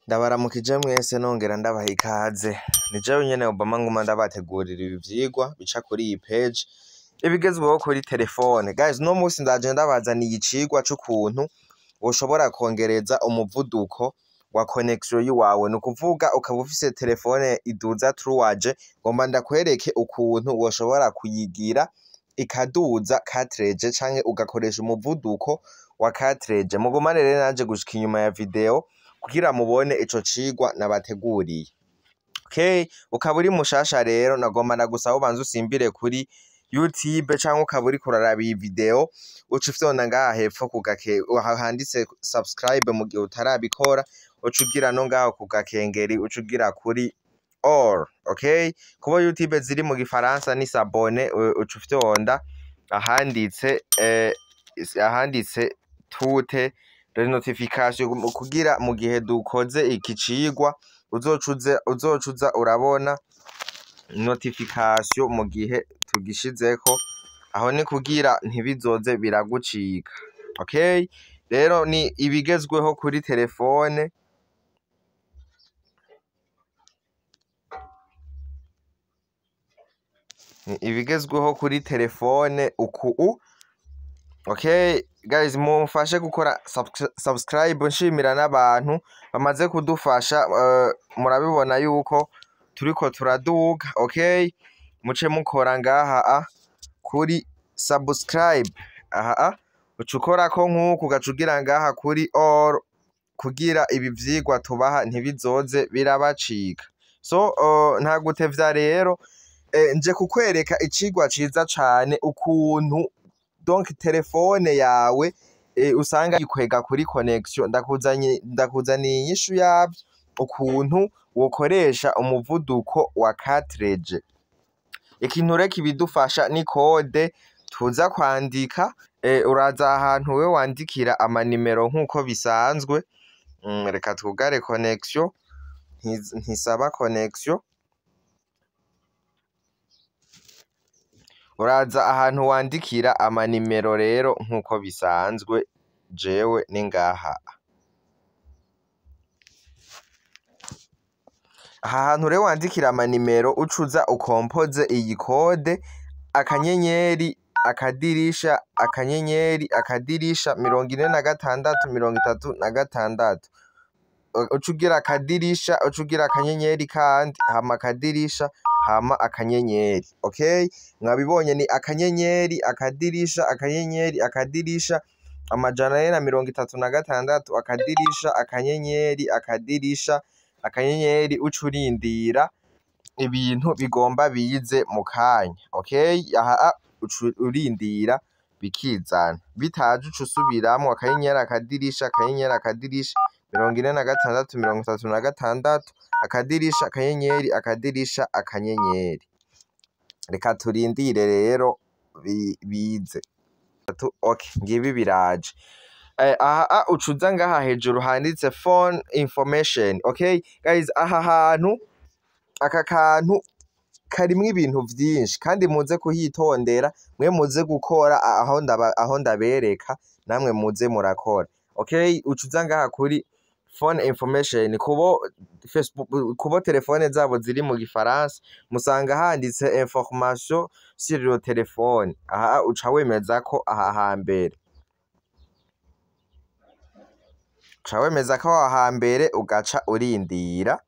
Ndabaramukije mwese nongera ndabaha ikaze, ni jewe nyene Obama nguma ndabategurira ibi vyigwa bica kuri iyi page, ibigezweho kuri telefone. Guys, uno musi ndaje ndabazaniye icigwa c'ukuntu woshobora kwongereza umuvuduko wa connection yiwawe, ni ukuvuga ukaba ufise telefone iduza 3G, ngomba ndakwereke ukuntu woshobora kuyigira ikaduza 4G canke ugakoresha umuvuduko wa 4G. Mugumane rero nanje gushika inyuma ya video kugira mubone ico cigwa nabateguriye. Okay, ukaba uri mushasha rero nagomba ndagusaba ubanze usimbire kuri YouTube canke ukaba uriko uraraba iyi video uca ufyonda ngaha hepfo handitse subscribe mu gihe utarabikora, uca ugira no ngaho ku gakengeri uca ugira kuri all. Okay, kuba YouTube ziri mu gifaransa ni s'abonner, uca ufyonda ahanditse toutes les notifications kugira mu gihe dukoze iki cigwa uzoca uza urabona notification mu gihe tugishizeko, aho ni kugira ntibizoze biragucika. Okay, rero ni ibigezweho kuri telefone. Ni ibigezweho kuri telefone uku. Okay guys, mumfashe gukora subscribe, nshimira n'abantu bamaze kudufasha, murabibona yuko turiko turaduga. Okay, muce mukora ngaha kuri subscribe, aha uca ukorako nk'uku ugaca ugira ngaha kuri all kugira ibi vyigwa tubaha ntibizoze birabacika. So nta gutevya rero, nje kukwereka icigwa ciza cane ukuntu donc telefone yawe usanga yikwega kuri connection. Ndakuzaniye inyishu yavyo, ukuntu wokoresha umuvuduko wa 4G. Ikintu rero kibidufasha ni code tuza kwandika. Uraza ahantu wewe wandikira amanimero nk'uko bisanzwe. Reka twugare connection, ntisaba connection. Uraza ahantu wandikira amanimero rero nk'uko bisanzwe, jewe ni ngaha. Aha hantu rero wandikira amanimero ucuza ukompoze iyi code: akanyenyeri, akadirisha, akanyenyeri, akadirisha, 46, 36, uca ugira akadirisha, uca ugira akanyenyeri kandi, hama akadirisha, hama akanyenyeri. Okay, mwabibonye, ni akanyenyeri, akadirisha, akanyenyeri, akadirisha, 436, akadirisha, akanyenyeri, akadirisha, akanyenyeri. Uca urindira ibintu bigomba bize mu kanya. Okay, aha uca urindira bikizana, bitaje uca usubiramwo akanyenyeri, akadirisha, akanyenyeri, akadirisha, 46, 36, akadirisha, akanyenyeri, akadirisha, akanyenyeri. Reka turindire rero bize. Okay, ngibi biraje. Aha uca uza ngaha hejuru handitse phone information. Okay guys, aha hantu aka kantu karimwo ibintu vyinshi kandi muze kuhitondera, mwe muze gukora aho ndabereka, namwe muze murakora. Okay, uca uza ngaha kuri phone information. Kubo Facebook, kubo telefone zabo ziri mu gifaransa, musanga handitse information sur le téléphone. Aha uca wemeza ko aha hambere, uca wemeza ko aha hambere, ugaca urindira.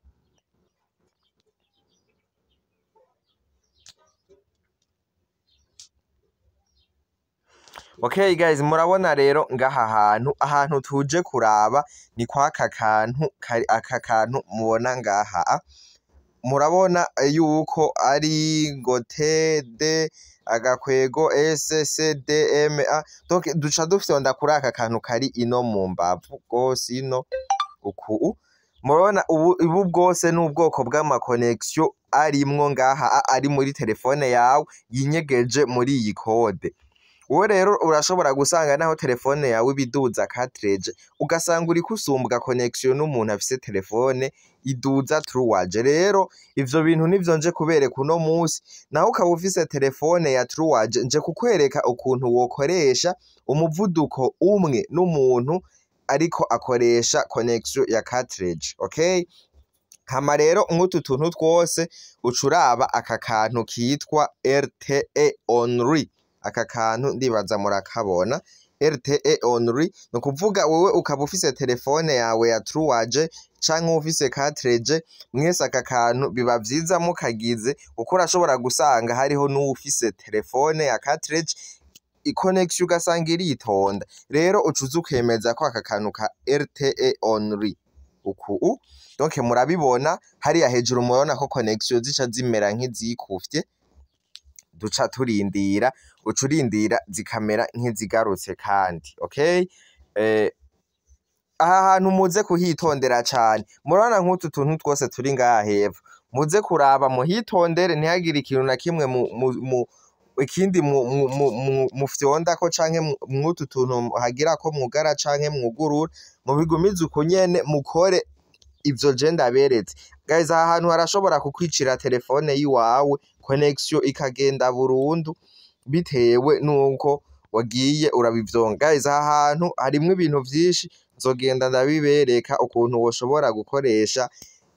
Okay guys, murabona rero ngaha hantu, ahantu tuje kuraba ni kwaka kantu kari aka kantu mubona ngaha. Murabona yuko ari ngo TD agakwego SCDMA, donc duca dufyonda kuri aka kantu kari ino mu mbavu gose ino uku. Murabona ubu bwose n'ubwoko bw'ama connection arimwo ngaha, ari muri telefone yawe yinyegeje muri iyi code. Wowe rero urashobora gusanga naho telefone yawe ibiduza 4G, ugasanga uriko usumbwa connection n'umuntu afise telefone iduza 3G. Rero ivyo bintu nivyo nje kubereka uno musi. Naho ukaba ufise telefone ya 3G, nje kukwereka ukuntu wokoresha umuvuduko umwe n'umuntu ariko akoresha connection ya 4G. Okay, hama rero nk'utu tuntu twose ucuraba aka kantu kitwa LTE only. Aka kantu ndibaza murakabona, LTE only. Ni ukuvuga wewe ukaba ufise telefone yawe ya 3G canke ufise 4G, mwese aka kantu biba vyiza mukagize, kuko urashobora gusanga hariho n'uwufise telefone ya 4G, iconnection ugasanga iritonda. Rero ucuza ukemeza ko aka kantu ka LTE only uku. Donc murabibona hariya hejuru, murabona ko connection zica zimera nk'izikufye. Duca turindira, uca urindira zikamera nk'izigarutse kandi. Okay, aha hantu muze kuhitondera cane. Murabona nk'utu tuntu twose turi ngaha hepfo, muze kuraba muhitondere, ntihagire ikintu na kimwe mu ikindi mufyondako canke mw'utu tuntu hagira ko mwugara canke mwugurura. Mubigumize uku nyene, mukore ivyo je ndaberetse. Guys, aha hantu harashobora kukwicira telefone yiwawe, connection ikagenda burundu, bitewe nuko wagiye urabivyonga. Guys, aha hantu harimwo ibintu vyinshi, nzogenda ndabibereka ukuntu woshobora gukoresha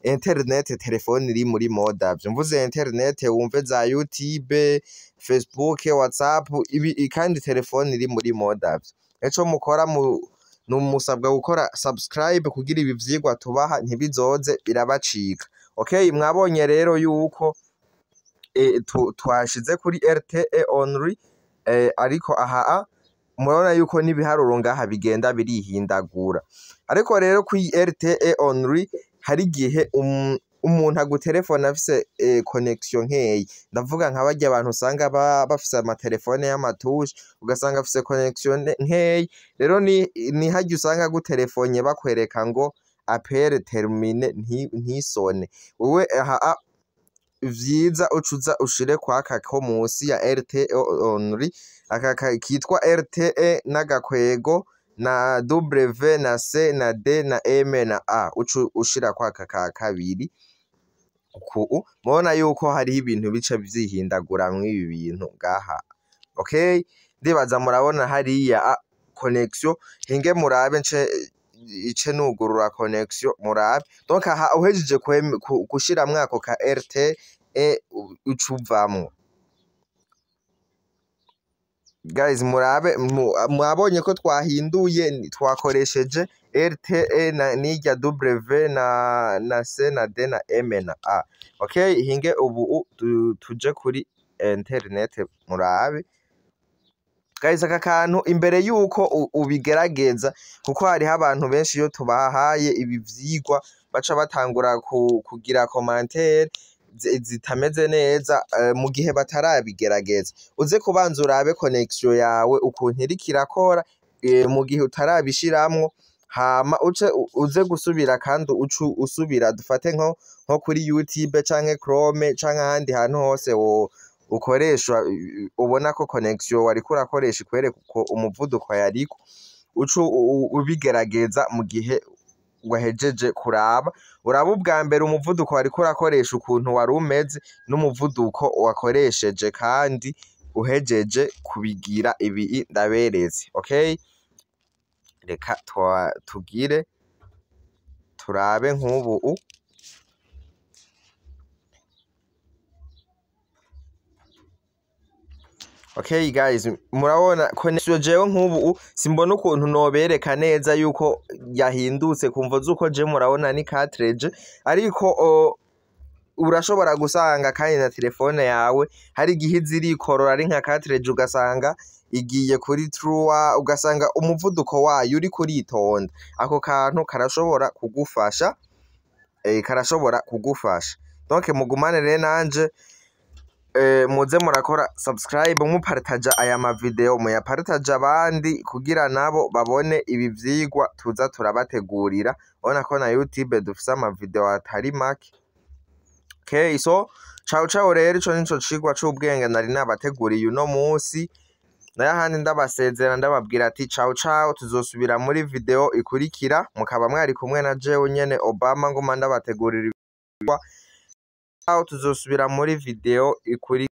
internet telefone iri muri mode avion. Mvuze internet wumve za YouTube, Facebook, WhatsApp, ibi, kandi telefone iri muri mode avion. Eco mukora mu numusabwa gukora subscribe kugira ibi vyigwa tubaha ntibizoze birabacika. Okay, mwabonye rero yuko twashize kuri LTE only, ariko aha murabona yuko n'ibiharuro ngaha bigenda birihindagura. Ariko rero kuri LTE only hari igihe umuntu agutelefona afise connection nkeyi. Ndavuga nka barya abantu usanga bafise amatelefone y'amatushe, ugasanga afise connection nkeyi. Rero ni harya usanga agutelefonye bakwereka ngo appel terminé, ntisone. Wewe aha vyiza ucuza ushire kwaka ko musi ya LTE only, aka kitwa LTE n'agakwego na W na C na D na M na A, ucu ushira kwaka ka kabiri ku. Mubona yuko hariho ibintu bica vyihindagura mw'ibi bintu ngaha. Okay, ndibaza murabona hariya connection. Hinge murabe nce ice nugurura connection murabe. Donc aha uhejeje gushiramwo ako ka LTE, ucuvamwo. Guys, murabe, mwabonye ko twahinduye, twakoresheje LTE na n'irya W na C na D na M na A. Okay, hinge ubu tuje kuri internet murabe. Guys, aka kantu imbere yuko ubigerageza, kuko hariho abantu benshi iyo tubahaye ibi vyigwa baca batangura kugira commentaire zitameze neza mu gihe batarabigerageza. Uze kubanza urabe connection yawe ukuntu iriko irakora mu gihe utarabishiramwo, hama uce uze gusubira kandi ucu usubira, dufate nko kuri YouTube canke Chrome canke ahandi hantu hose wo ukoresha, ubona ko connection wariko urakoresha ikwereka uko umuvuduko yariko, ucu ubigerageza mu gihe wahejeje kuraba. Uraba ubwa mbere umuvuduko wariko urakoresha ukuntu wari umeze n'umuvuduko wakoresheje kandi uhejeje kubigira ibi ndaberetse. Okay, reka tugire turabe nk'ubu. Okay guys, murabona connection jewe nk'ubu simbona ukuntu nobereka neza yuko yahindutse kumvo zuko je murabona ni 4G, ariko urashobora gusanga kandi na telefone yawe hari igihe zirikorora ari nka 4G, ugasanga igiye kuri 3, ugasanga umuvuduko wayo uri kuritonda. Ako kantu karashobora kugufasha, karashobora kugufasha. Donc mugumane rero nanje, muze murakora subscribe, mupartaja aya mavideo, muyapartaja abandi kugira nabo babone ibi vyigwa tuza turabategurira. Urabona ko na YouTube dufise amavideo atari make. Okay, so ciao ciao. Rero ico nico cigwa c'ubwenge nari nabateguriye uno musi. Nayo ahandi ndabasezera, ndababwira ati ciao ciao, tuzosubira muri video ikurikira. Mukaba mwari kumwe na jewe nyene Obama, nguma ndabategurira ivyigwa. Ciao, tuzosubira muri video ikurikira.